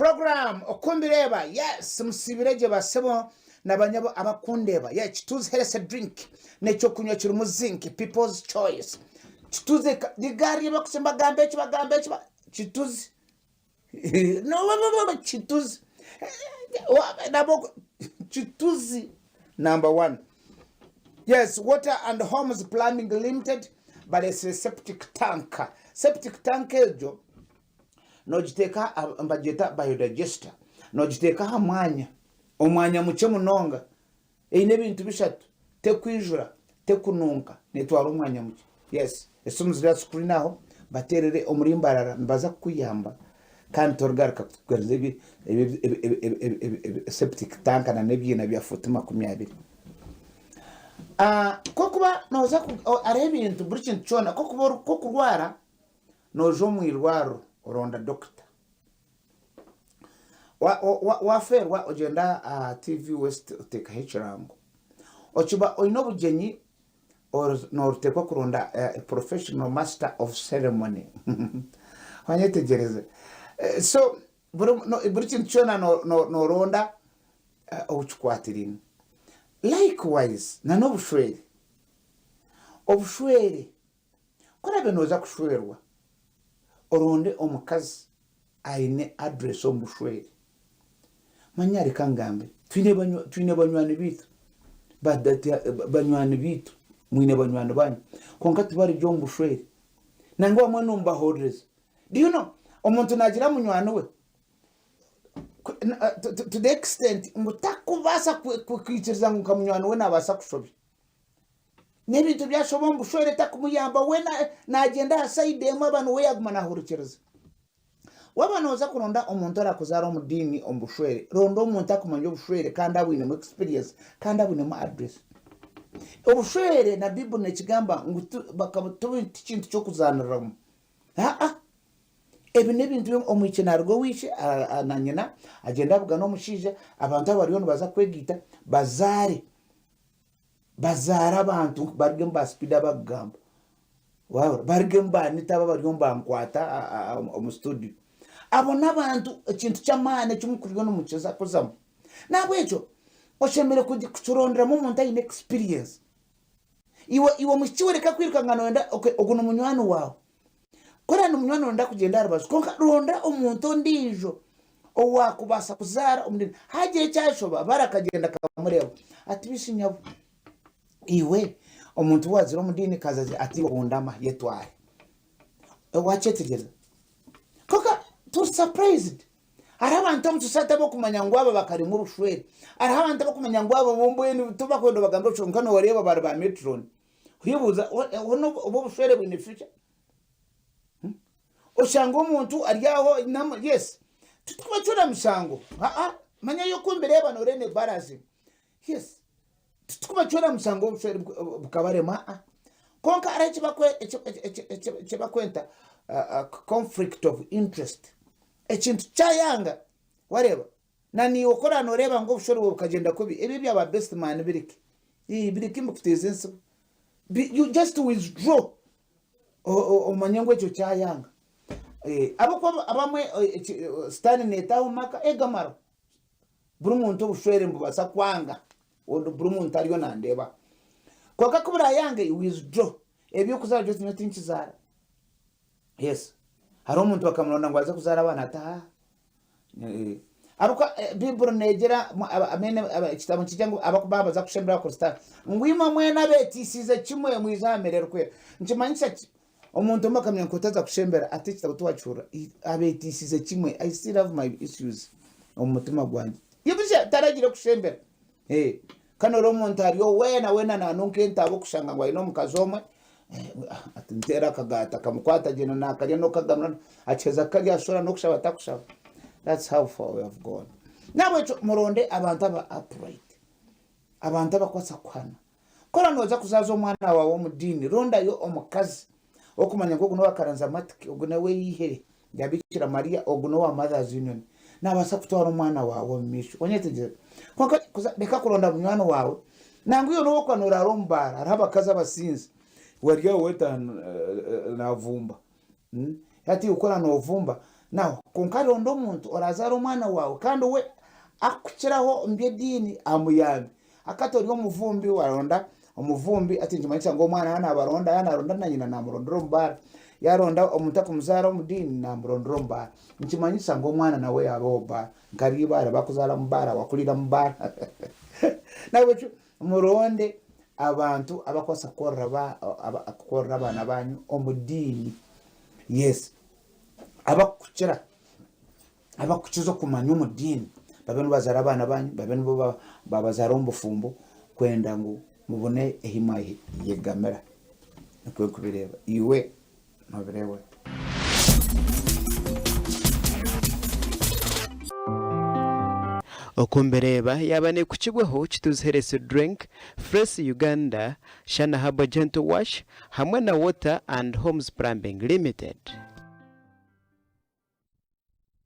Program okumbireeba yes musiibire gye basebo na banyabo abakundeeba yeah Kituzi health drink n'ekyokunywa kirimu zinc people's choice Kituzi ligaari ryabakusi mbagambe eki bagambe eki Kituzi no Kituzi nabo Kituzi number one yes Water and Homes Plumbing Limited bareesire septic tank septic tank egyo Noogiteeka aha, nibagyeta biodigester, noogiteeka aha mwanya, omwanya mukye munonga, eine ebintu bishatu, tekwijura, tekununka, neetwara omwanya mukye. Yes, esimu ziri aha screen aho, bateerere omuri Mbarara nibaza kukuyamba kandi torigaruka kugaruza ebi ebi septic tank na n'ebiina bya fuuti 20. Ku orikuba nooza hariho ebintu buri kintu kyona, ku orikuba ku orikurwara, Nooza omu irwariro oronda dokita. Waafeerwa ogyenda aha TV West oteekaho ekirango. Okiba oine obugyenyi nooteekwa kuronda professional master of ceremony. Wanyetegyereza? So buri kintu kyona nooronda ou kikwatiraine. Likewise n'obushwere. Obushwere Ku oraabe nooza kushwerwa, oronde omukazi aine address omu bushwere. Manya reka ngambe, twine banywani baitu, banywani baitu, mwine banywani banyu, kwonka tibari gye omu bushwere. Nangwa abamwe nimubahorereza. Do you know, omuntu naagira munywani we to the extent ngu tarikubaasa kwikiriza ngu nka munywani we naabaasa kushobya. N'ebintu byashoba omu bushwere takumuyamba we nagyenda aha sayidi emwe aba niwe yaguma nahurikiriza. Waba noza kuronda omuntu orakuzaara omu diini omu bushwere, ronda omuntu akumanya obushwere kandi abwinemu experience kandi abwinemu address. Obushwere na Baiburi nekigamba ngu ti kintu ky'okuzaniramu. Aa ebi n'ebintu omwishiki naruga owa ishe na nyina agyende abugane omushaija abantu aba bariyo nibaza kwegaita bazaare. Bazaare abantu barugemu ba speed abakugamba wahurira barugemu ba Anita aba abariyo nibankwata omu studio. Abo n'abantu ekintu ky'amaani eki mukuriyo nimukiza kuzamu. Nahabwekyo oshemereire kukironderamu omuntu aine experience. Iwe iwe omwishiki we reka kwiruka ngu noyenda okay ogu ni munywani waawe. Ku oraabe ni munywani waawe noyenda kugyenda aha rubaju kwonka ronda omuntu ondiijo owaakubaasa kuzaara omu diini. Haagira ekyashoba, Bara akagyenda akamureeba ati, Bishi nyabo, iwe omuntu ou waazire omu diini kaza ati iwe hundama yetware. Waakyetegyereza? Kwonka turi surprised. Hariho abantu omu society ab'okumanya ngu aba bakaremwa obushwere. Hariho abantu ab'okumanya ngu aba bo mbwenu tibakwenda obagambire obushwere kwonka nooreeba bari ba matron. Oyebuuza hoona obu obushwere bwine future? Oshanga omuntu ari aho yes titukubacwera mushango aa manya yo oku mbireeba noreeba n'ebarazi yes titukubacwera mushango obushwere bukabarema aa kwonka hariho eki bakweta conflict of interest ekintu kyayanga wareeba Na naiwe ku oraabe nooreeba ngu obushwere bwawe bukagyenda kubi, ebyo ebya ba best man bireke. Ii, bireke mbikuteeze entsibo. You just withdraw omanye ngu ekyo kyayanga. Ahabw'okuba abamwe sitaane neetaaha omu maka egamaraho. Buri muntu obushwere nibubaasa kwanga, buri muntu ariyo nandeeba. Kwonka ku burayange, you withdraw. Eby'okuzaara byo nyowe tinkizaara. Yes. Hariho omuntu bakamuronda ngu aze kuzaara abaana ati haa. Ahabw'okuba Baiburi neegira ekitabo nikigira ngu abarikuba nibaza kushembera Abakristaayo ngu imwe mwena abeeteisiize kimwe mwije aha mere erikwera. Nikimanyisa ki? Omuntu omwe akamanya ngu otaza kushembera ati ekitabo tiwakihurira. Abeeteisiize kimwe, I still have my issues omu mutima gwangye. Busha taragiire kushembera. Kandi ori omuntu ari weena weena naanunka entabo kushanga ngu aine omukazi omwe, ati nteera akagaati akamukwata agyenda naakarya n'okukagamura akiheza kukarya ashura n'okushaba atakushaba. That's how far we have gone. Nahabwekyo muronde abantu aba upright, abantu abakubaasa kukuhana. Ku oraba nooza kuzaaza omwana waawe omu diini, rondayo omukazi orikumanya ngu ogu n'owa Karanzamatic, ogu n'ow'eihe rya Bikira Maria, ogu n'owa Mothers Union, naabaasa kutwara omwana waawe omu maisho. Onyetegyereza? Kwonka reka kuronda munywani waawe, nangwa iwe n'obu orikuba nooraara omu baara, hariho abakazi abasinzi, ori aho weeta naavumba. Hati iwe ku oraba noovumba, Now kwonka ronda omuntu orazaare omwana waawe kandi we akukiraho omu by'ediini amuyambe. Akati ori omuvumbi waronda omuvumbi ati nikimanyisa ngu omwana yaaba nabaronda yaaba naronda na nyina namurondera omu baara, yaronda omuntu akumuzaara omu diini namurondera omu baara. Nikimanyisa ngu omwana nawe yaaba omu baara. Nka riibaare bakuzaara omu baara wakurira omu baara. Nahabwekyo muronde abantu abakubaasa kukorera abaana banyu omu diini. Yes. Abakukira abakukiza okumanya omu diini babe nibo bazaara abaana banyu, babe nibo babazaara omu bufumbo kwenda ngu mubone ahi mwayegamira. Nikwo ndikubireeba. Iwe nobireeba ota? Oku mbireeba yaaba nekukibwaho Kituzi Health Drink, Fresh Uganda, Shana Herbal Gentle Wash hamwe na Water and Homes Plumbing Limited.